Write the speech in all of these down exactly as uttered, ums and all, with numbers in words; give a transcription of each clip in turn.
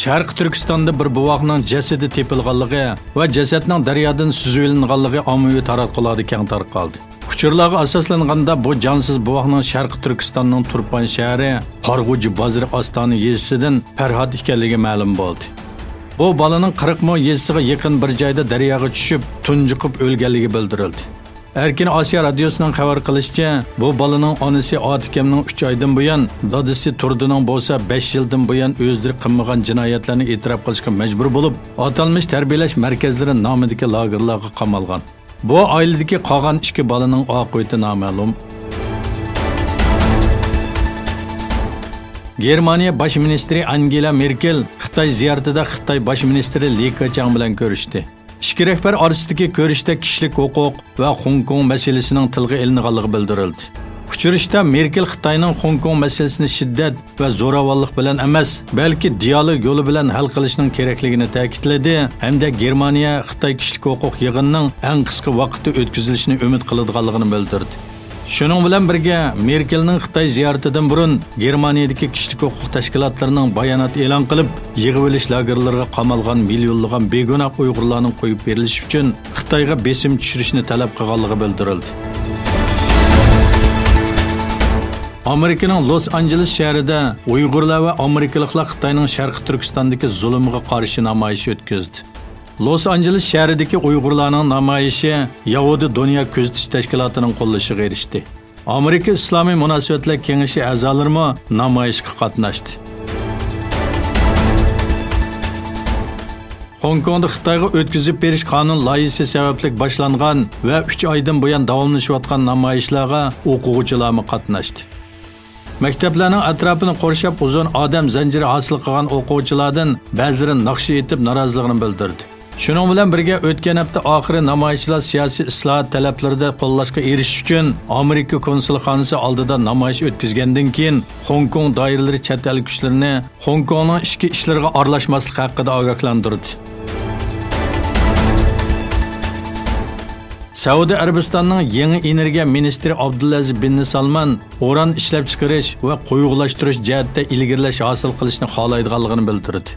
شەرقىي تۈركىستاندا بىر بوۋاقنىڭ جەسىتى تېپىلغانلىقى ۋە جەسەتنىڭ دەريادىن سۈزۈۋېلىنغانلىقى ئاممىۋى تاراتقۇلاردا كەڭ تارقالدى. ئۇچۇرلارغا ئاساسلانغاندا، بۇ جانسىز بوۋاقنىڭ شەرقىي تۈركىستاننىڭ تۇرپان شەھىرى، قارىغۇچى بازىرى ئاستانە يېزىسىدىن پەرھات ئىكەنلىكى مەلۇم بولدى. بۇ بالىنىڭ قىرىق مو يېزىسىغا يېقىن بىر جايدا دەرياغا چۈشۈپ، تۇنجۇقۇپ ئۆلگەنلىكى بىلدۈرۈلدى. ئەركىن ئاسىيا رادىيوسىنىڭ خەۋەر قىلىشىچە، بۇ بالىنىڭ ئانىسى ئاتىكەمنىڭ ئۈچ ئايدىن بۇيان، دادىسى تۇردىنىڭ بولسا بەش يىلدىن بۇيان ئۆزلىرى قىلمىغان جىنايەتلەرنى ئېتىراپ قىلىشقا مەجبۇر بولۇپ، ئاتالمىش تەربىيەلەش مەركەزلىرى نامىدىكى لاگېرلارغا قامالغان. بۇ ئائىلىدىكى قالغان ئىككى بالىنىڭ ئاقىۋىتى نامەلۇم. گېرمانىيە باش مىنىستىرى ئانگېلا مېركېل خىتاي زىيارىتىدە خىتاي باش مىنىستىرى لى كېچياڭ بىلەن كۆرۈشتى. ئىككى رەھبەر ئارىسىدىكى كۆرۈشتە كىشىلىك ھوقۇق ۋە خوڭكوڭ مەسىلىسىنىڭ تىلغا ئېلىنغانلىقى بىلدۈرۈلدى. ئۇچرىشىشتا مېركېل خىتاينىڭ خوڭكوڭ مەسىلىسىنى شىددەت ۋە زوراۋانلىق بىلەن ئەمەس، بەلكى دىيالوگ يولى بىلەن ھەل قىلىشنىڭ كېرەكلىكىنى تەكىتلىدى ھەمدە گېرمانىيە خىتاي كىشىلىك ھوقۇق يىغىنىنىڭ ئەڭ قىسقا ۋاقىتتا ئۆتكۈزۈلۈشىنى ئۈمىد قىلىدىغانلىقىنى بىلدۈردى. شۇنىڭ بىلەن بىرگە، مېركېلنىڭ خىتاي زىيارىتىدىن بۇرۇن گېرمانىيەدىكى كىشىلىك ھوقۇق تەشكىلاتلىرىنىڭ بايانات ئېلان قىلىپ، يىغىۋېلىش لاگېرلىرىغا قامالغان مىليونلىغان بىگۇناھ ئۇيغۇرلارنىڭ قويۇپ بېرىلىشى ئۈچۈن خىتايغا بېسىم چۈشۈرۈشنى تەلەپ قىلغانلىقى بىلدۈرۈلدى. ئامېرىكىنىڭ لوس ئانژېلېس شەھىرىدە ئۇيغۇرلار ۋە ئامېرىكىلىقلار خىتاينىڭ شەرقىي تۈركىستاندىكى زۇلۇمىغا قارشى نامايىش ئۆتكۈزدى. لوس ئانژېلېس شەھىرىدىكى ئۇيغۇرلارنىڭ نامايىشى يەھۇدىي دۇنيا كۆزىتىش تەشكىلاتىنىڭ قوللىشىغا ئېرىشتى. ئامېرىكا ئىسلامىي مۇناسىۋەتلەر كېڭىشى ئەزالىرىمۇ نامايىشقا قاتناشتى. خوڭكوڭدا خىتايغا ئۆتكۈزۈپ بېرىش قانۇن لايىھىسى سەۋەبلىك باشلانغان ۋە ئۈچ ئايدىن بۇيان داۋاملىشىۋاتقان نامايىشلارغا ئوقۇغۇچىلارمۇ قاتناشتى. مەكتەپلەرنىڭ ئەتراپىنى قورشاپ ئۇزۇن ئادەم زەنجىرى ھاسىل قىلغان ئوقۇغۇچىلاردىن بەزىلىرى ناخشا ئېيتىپ نارازىلىقىنى بىلدۈردى. شۇنىڭ بىلەن بىرگە، ئۆتكەن ھەپتە ئاخىرى نامايىشچىلار سىياسىي ئىسلاھات تەلەپلىرىدە قوللاشقا ئېرىشىش ئۈچۈن ئامېرىكا كونسۇلخانىسى ئالدىدا نامايىش ئۆتكۈزگەندىن كېيىن، خوڭكوڭ دائىرىلىرى چەت ئەل كۈچلىرىنى خوڭكوڭنىڭ ئىچكى ئىشلىرىغا ئارىلاشماسلىق ھەققىدە ئاگاھلاندۇردى. سەئۇدى ئەرەبىستاننىڭ يېڭى ئېنېرگىيە مىنىستىرى ئابدۇلئەزىز بىن سالمان ئۇران ئىشلەپچىقىرىش ۋە قويۇقلاشتۇرۇش جەھەتتە ئىلگىرىلەش ھاسىل قىلىشنى خالايدىغانلىقىنى بىلدۈردى.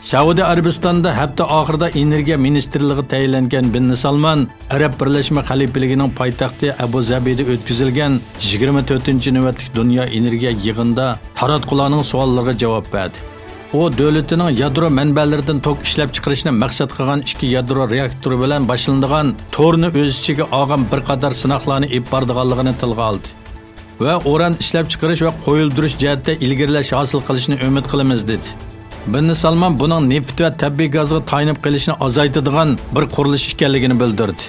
سەئۇدى ئەرەبىستاندا ھەپتە ئاخىرىدا ئېنېرگىيە مىنىستىرلىقى تەيىنلەنگەن بىن سالمان ئەرەب بىرلەشمە خەلىپىلىكىنىڭ پايتەختى ئەبۇ زەبىدە ئۆتكۈزۈلگەن يىگىرمە تۆتىنچى نۆۋەتلىك دۇنيا ئېنېرگىيە يىغىنىدا تاراتقۇلارنىڭ سوئاللىرىغا جاۋاب بەردى. ئۇ دۆلىتىنىڭ يادرو مەنبەلىرىدىن توك ئىشلەپچىقىرىشنى مەقسەت قىلغان ئىككى يادرو رېئاكتورى بىلەن باشلىنىدىغان تورنى ئۆز ئىچىگە ئالغان بىر قاتار سىناقلارنى ئېلىپ بارىدىغانلىقىنى تىلغا ئالدى. ۋە ئۇران ئىشلەپچىقىرىش ۋە قويۇلدۇرۇش جەھەتتە ئىلگىرىلەش ھاسىل قىلىشنى ئۈمىد قىلىمىز، دېدى. بىن سالمان بۇنىڭ نېفىت ۋە تەبىئىي گازغا تايىنىپ قېلىشنى ئازايتىدىغان بىر قۇرۇلۇش ئىكەنلىكىنى بىلدۈردى.